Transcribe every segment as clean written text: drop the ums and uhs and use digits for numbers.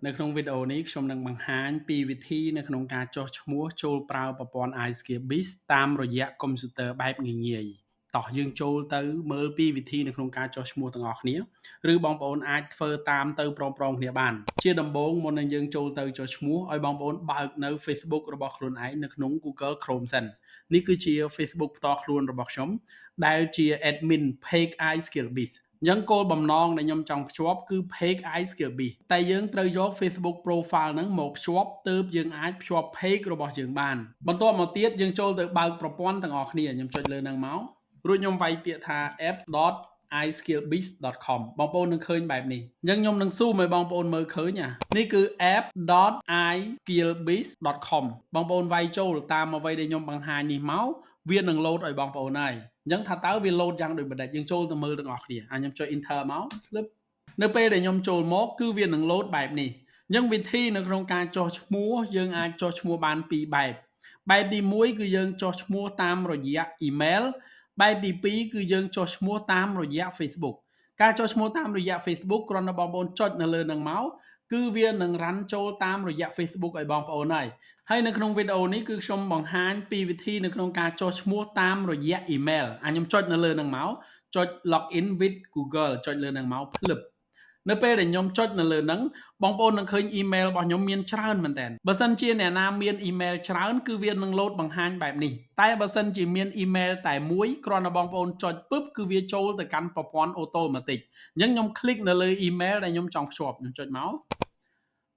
នៅក្នុងវីដេអូនេះខ្ញុំនឹងបង្ហាញពីវិធីនៅក្នុងការចុះឈ្មោះចូលប្រើប្រព័ន្ធ iSkill Biz តាមរយៈកុំព្យូទ័របែបងាយៗតោះយើងចូលទៅមើលពីវិធីនៅក្នុងការចុះឈ្មោះទាំងអស់គ្នាឬបងប្អូនអាចធ្វើតាមទៅព្រមៗគ្នាបានជាដំបូងមុននឹងយើងចូលទៅចុះឈ្មោះឲ្យបងប្អូនបើកនៅ Facebook របស់ខ្លួនឯងនៅក្នុង Google Chrome សិននេះគឺជា Facebook ផ្ទាល់ខ្លួនរបស់ខ្ញុំដែលជា admin page iSkill Biz អញ្ចឹងគោលបំណងដែលខ្ញុំចង់ភ្ជាប់គឺ page iSkill Biz តែយើងត្រូវយក Facebook profile ហ្នឹងមកភ្ជាប់ទើបយើងអាចភ្ជាប់ page របស់យើងបានបន្ទាប់មកទៀតយើងចូលទៅបើកប្រព័ន្ធទាំងអស់គ្នាខ្ញុំចុចលើហ្នឹងមករួចខ្ញុំវាយពាក្យថា app.iskillbiz.com បងប្អូននឹងឃើញបែបនេះអញ្ចឹងខ្ញុំនឹង zoom ឲ្យបងប្អូនមើលឃើញអានេះគឺ app.iskillbiz.com បងប្អូនវាយចូលតាមអ្វីដែលខ្ញុំបង្ហាញនេះមកវានឹង load ឲ្យបងប្អូនហើយអញ្ចឹងថាតើវា load យ៉ាងដូចម្ដេចយើងចូលទៅមើលទាំងអស់គ្នាអាខ្ញុំចុច enter មកភ្លឹបនៅពេលដែលខ្ញុំចូលមកគឺវានឹង load បែបនេះអញ្ចឹងវិធីនៅក្នុងការចុះឈ្មោះយើងអាចចុះឈ្មោះបានពីរបែបបែបទី1គឺយើងចុះឈ្មោះតាមរយៈ email បែបទី2គឺយើងចុះឈ្មោះតាមរយៈ Facebook ការចុះឈ្មោះតាមរយៈ Facebook គ្រាន់តែបងប្អូនចុចនៅលើនឹងមកគឺវានឹង run ចូលតាមរយៈ Facebook ឲ្យបងប្អូនហើយហើយនៅក្នុងវីដេអូនេះគឺខ្ញុំបង្ហាញពីវិធីនៅក្នុងការចុះឈ្មោះតាមរយៈ email អាខ្ញុំចុចនៅលើនឹងមកចុច login with Google ចុចលើនឹងមកភ្លឹបនៅពេលដែលខ្ញុំចុចនៅលើហ្នឹងបងប្អូននឹងឃើញ email របស់ខ្ញុំមានច្រើនមែនតើបើសិនជាអ្នកណាមាន email ច្រើនគឺវានឹងលោតបង្ហាញបែបនេះតែបើសិនជាមាន email តែមួយគ្រាន់តែបងប្អូនចុចពឹបគឺវាចូលទៅកាន់ប្រព័ន្ធ automatic អញ្ចឹងខ្ញុំ click នៅលើ email ដែលខ្ញុំចង់ភ្ជាប់ខ្ញុំចុចមក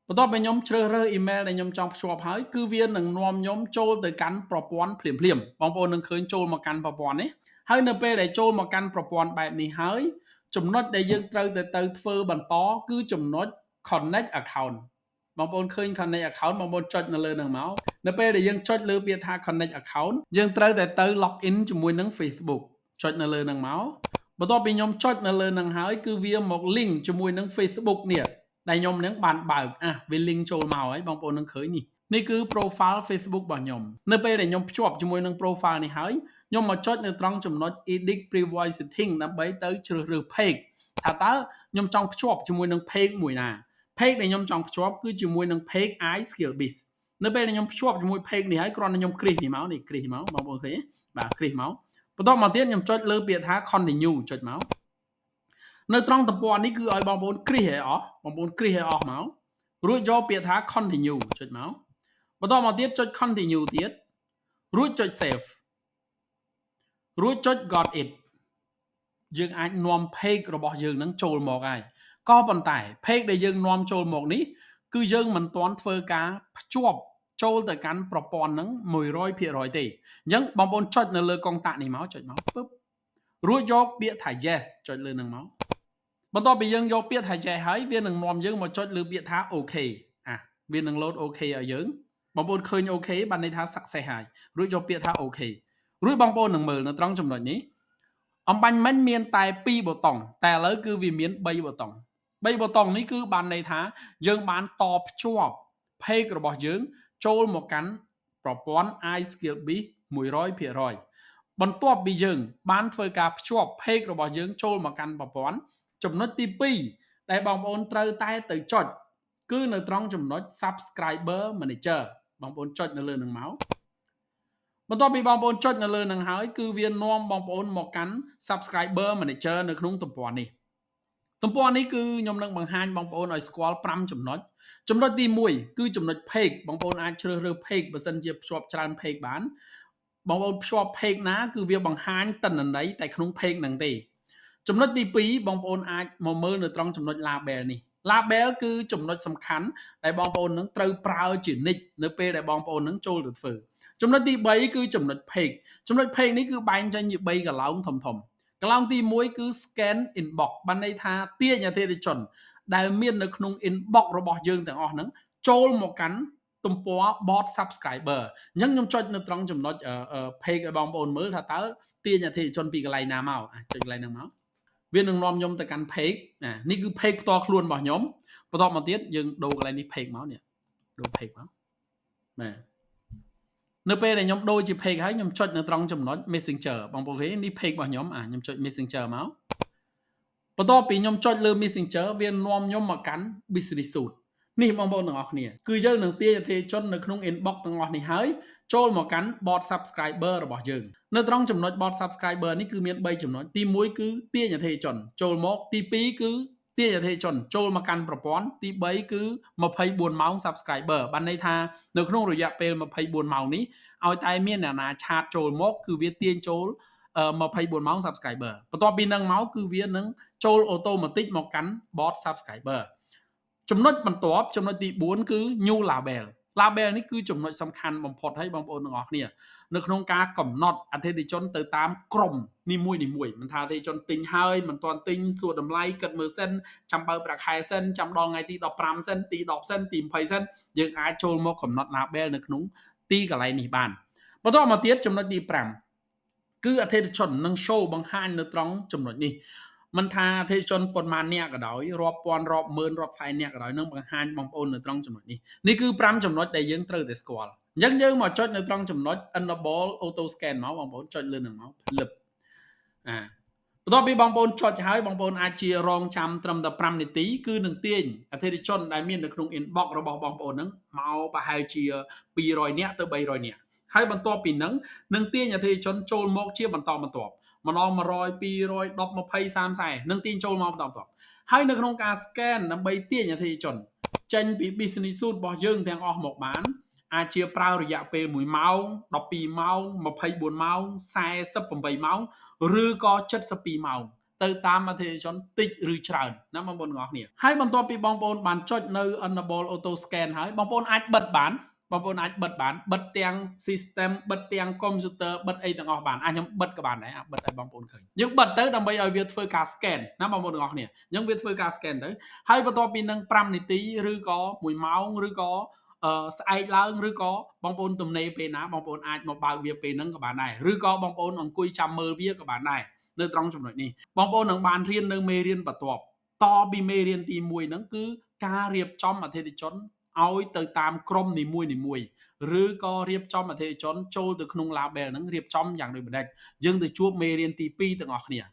បន្ទាប់ពីខ្ញុំជ្រើសរើស email ដែលខ្ញុំចង់ភ្ជាប់ហើយគឺវានឹងនាំខ្ញុំចូលទៅកាន់ប្រព័ន្ធភ្លាមភ្លាមបងប្អូននឹងឃើញចូលមកកាន់ប្រព័ន្ធនេះហើយនៅពេលដែលចូលមកកាន់ប្រព័ន្ធបែបនេះហើយចំណុចដែលយើងត្រូវទៅទៅធ្វើបន្តគឺចំណុច connect account បងប្អូនឃើញ connect account បងប្អូនចុចនៅលើនឹងមកនៅពេលដែលយើងចុចលើពាក្យថា connect account យើងត្រូវតែទៅ log in ជាមួយនឹង Facebook ចុចនៅលើនឹងមកបន្ទាប់ពីខ្ញុំចុចនៅលើនឹងហើយគឺវាមក link ជាមួយនឹង Facebook នេះដែលខ្ញុំនឹងបានបើកអាវា link ចូលមកហើយបងប្អូននឹងឃើញនេះនេះគឺ profile Facebook របស់ខ្ញុំនៅពេលដែលខ្ញុំភ្ជាប់ជាមួយនឹង profile នេះហើយខ្ញុំមកចុចនៅត្រង់ចំណុច edit previous setting ដើម្បីទៅជ្រើសរើស page ថាតើខ្ញុំចង់ភ្ជាប់ជាមួយនឹង page មួយណា page ដែលខ្ញុំចង់ភ្ជាប់គឺជាមួយនឹង page iSkill Biz នៅពេលដែលខ្ញុំភ្ជាប់ជាមួយ page នេះហើយគ្រាន់តែខ្ញុំគ្រីសនេះមកនេះគ្រីសមកបងប្អូនឃើញទេបាទគ្រីសមកបន្ទាប់មកទៀតខ្ញុំចុចលើពាក្យថា continue ចុចមកនៅត្រង់ទំព័រនេះគឺឲ្យបងប្អូនគ្រីសឲ្យអស់បងប្អូនគ្រីសឲ្យអស់មករួចយកពាក្យថា continue ចុចមកបន្ទាប់មកទៀតចុច continue ទៀតរួចចុច save រួចចុច got it យើងអាចនាំ page របស់យើងនឹងចូលមកហើយក៏ប៉ុន្តែ page ដែលយើងនាំចូលមកនេះគឺយើងមិនទាន់ធ្វើការភ្ជាប់ចូលទៅកាន់ប្រព័ន្ធហ្នឹង100%ទេអញ្ចឹងបងប្អូនចុចនៅលើកុងតាក់នេះមកចុចមកពឹបរួចយកពាក្យថា yes ចុចលើនឹងមកបន្ទាប់ពីយើងយកពាក្យថា yes ហើយវានឹងនាំយើងមកចុចលើពាក្យថា OK អាវានឹង load OK ឲ្យយើងបងប្អូនឃើញ OK បានន័យថា success ហើយរួចយកពាក្យថា OK រួចបងប្អូននឹងមើលនៅត្រង់ចំណុចនេះអម្បាញ់មិញមានតែ2ប៊ូតុងតែឥឡូវគឺវាមាន3ប៊ូតុង3ប៊ូតុងនេះគឺបានន័យថាយើងបានតភ្ជាប់ page របស់យើងចូលមកកាន់ប្រព័ន្ធ iSkill Biz 100%បន្ទាប់ពីយើងបានធ្វើការភ្ជាប់ page របស់យើងចូលមកកាន់ប្រព័ន្ធចំណុចទី2ដែលបងប្អូនត្រូវតែទៅចុចគឺនៅត្រង់ចំណុច Subscriber Manager បងប្អូនចុចនៅលើនឹងមកបន្ទាប់ពីបងប្អូនចុចនៅលើនឹងហើយគឺវានាំបងប្អូនមកកាន់ Subscriber Manager នៅក្នុងទំព័រនេះ ទំព័រនេះគឺខ្ញុំនឹងបង្ហាញបងប្អូនឲ្យស្គាល់5ចំណុចចំណុចទី1គឺចំណុច page បងប្អូនអាចជ្រើសរើស page បើសិនជាភ្ជាប់ច្រើន page បានបងប្អូនភ្ជាប់ page ណាគឺវាបង្ហាញទិន្នន័យតែក្នុង page ហ្នឹងទេចំណុចទី2បងប្អូនអាចមកមើលនៅត្រង់ចំណុច label នេះ label គឺចំណុចសំខាន់ដែលបងប្អូននឹងត្រូវប្រើជានិច្ចនៅពេលដែលបងប្អូននឹងចូលទៅធ្វើចំណុចទី3គឺចំណុច page ចំណុច page នេះគឺបែងចែកជា3កន្លោងធំធំកន្លោងទី1គឺ scan inbox បានន័យថាទាញអតិថិជនដែលមាននៅក្នុង inbox របស់យើងទាំងអស់ហ្នឹងចូលមកកាន់ទំព័រ bot subscriber អញ្ចឹងខ្ញុំចុចនៅត្រង់ចំណុច page ឲ្យបងប្អូនមើលថាតើទាញអតិថិជនពីកន្លែងណាមកចុចកន្លែងហ្នឹងមកវានឹងនាំខ្ញុំទៅកាន់ page ណានេះគឺ page ផ្ទាល់ខ្លួនរបស់ខ្ញុំបន្ទាប់មកទៀតយើងដូរកន្លែងនេះ page មកនេះដូរ page មកបាទនៅពេលដែលខ្ញុំដូរជា page ហើយខ្ញុំចុចនៅត្រង់ចំណុច Messenger បងប្អូនឃើញនេះ page របស់ខ្ញុំអាខ្ញុំចុច Messenger មកបន្ទាប់ពីខ្ញុំចុចលើ Messenger វានាំខ្ញុំមកកាន់ Business Suite នេះបងប្អូនទាំងអស់គ្នាគឺយើងនឹងទាញអតិថិជននៅក្នុង inbox ទាំងអស់នេះហើយចូលមកកាន់ bot subscriber របស់យើងនៅត្រង់ចំណុច bot subscriber នេះគឺមាន3ចំណុចទី1គឺទាញអតិថិជនចូលមកទី2គឺទាញអតិថិជនចូលមកកាន់ប្រព័ន្ធទី3គឺ24ម៉ោង subscriber បានន័យថានៅក្នុងរយៈពេល24ម៉ោងនេះឲ្យតែមានអ្នកណា chat ចូលមកគឺវាទាញចូល24ម៉ោង subscriber បន្ទាប់ពីនឹងមកគឺវានឹងចូល automatic មកកាន់ bot subscriber។ ចំណុចបន្ទាប់ចំណុចទី4គឺ new label។ Label នេះគឺចំណុចសំខាន់បំផុតហើយបងប្អូនទាំងអស់គ្នានៅក្នុងការកំណត់អតិថិជនទៅតាមក្រុមនីមួយនីមួយមិនថាអតិថិជនទិញហើយមិនទាន់ទិញសួរតម្លៃគិតមើលសិនចាំបើប្រាក់ខែសិនចាំដល់ថ្ងៃទី15សិនទី10សិនទី20សិនយើងអាចចូលមកកំណត់ label នៅក្នុងទីកន្លែងនេះបាន។បន្តមកទៀតចំណុចទី5គឺអតិថិជននឹង show បង្ហាញនៅត្រង់ចំណុចនេះមិនថាអតិថិជនប៉ុន្មានអ្នកក៏ដោយរាប់ពាន់រាប់ម៉ឺនរាប់សែនអ្នកក៏ដោយនឹងបង្ហាញបងប្អូននៅត្រង់ចំណុចនេះនេះគឺ5ចំណុចដែលយើងត្រូវតែស្គាល់អញ្ចឹងយើងមកចុចនៅត្រង់ចំណុច enable auto scan មកបងប្អូនចុចលើនឹងមកភ្លឹបអាបន្ទាប់ពីបងប្អូនចុចហើយបងប្អូនអាចជារងចាំត្រឹមតែ5នាទីគឺនឹងទាញអតិថិជនដែលមាននៅក្នុង inbox របស់បងប្អូនហ្នឹងមកប្រហែលជា200នាក់ទៅ300នាក់ហើយបន្ទាប់ពីហ្នឹងនឹងទាញអតិថិជនចូលមកជាបន្តបន្ទាប់ម្ដង100 200 10 20 30 40នឹងទាញចូលមកបន្តបន្ទាប់ហើយនៅក្នុងការ scan ដើម្បីទាញអតិថិជនចេញពី business suite របស់យើងទាំងអស់មកបានអាចជាប្រើរយៈពេល1ម៉ោង12ម៉ោង24ម៉ោង48ម៉ោងឬក៏72ម៉ោងទៅតាមអតិថិជនតិចឬច្រើនណាបងប្អូនទាំងអស់គ្នាហើយបន្ទាប់ពីបងប្អូនបានចុចនៅ enable auto scan ហើយបងប្អូនអាចបិទបានបងប្អូនអាចបិទបានបិទទាំង system បិទទាំង computer បិទអីទាំងអស់បានអាចខ្ញុំបិទក៏បានដែរអាបិទឲ្យបងប្អូនឃើញយើងបិទទៅដើម្បីឲ្យវាធ្វើការ scan ណាបងប្អូនទាំងអស់គ្នាអញ្ចឹងវាធ្វើការ scan ទៅហើយបន្ទាប់ពីនឹង5នាទីឬក៏1ម៉ោងឬក៏អឺស្អែកឡើងឬក៏បងប្អូនទំនេរពេលណាបងប្អូនអាចមកបើកវាពេលហ្នឹងក៏បានដែរឬក៏បងប្អូនអង្គុយចាំមើលវាក៏បានដែរនៅត្រង់ចំណុចនេះបងប្អូននឹងបានរៀននៅមេរៀនបន្ទាប់តពីមេរៀនទី1ហ្នឹងគឺការរៀបចំអតិថិជនឲ្យទៅតាមក្រុមនីមួយនីមួយឬក៏រៀបចំអតិថិជនចូលទៅក្នុង label ហ្នឹងរៀបចំយ៉ាងដូចម្ដេចយើងទៅជួបមេរៀនទី2ទាំងអស់គ្នា។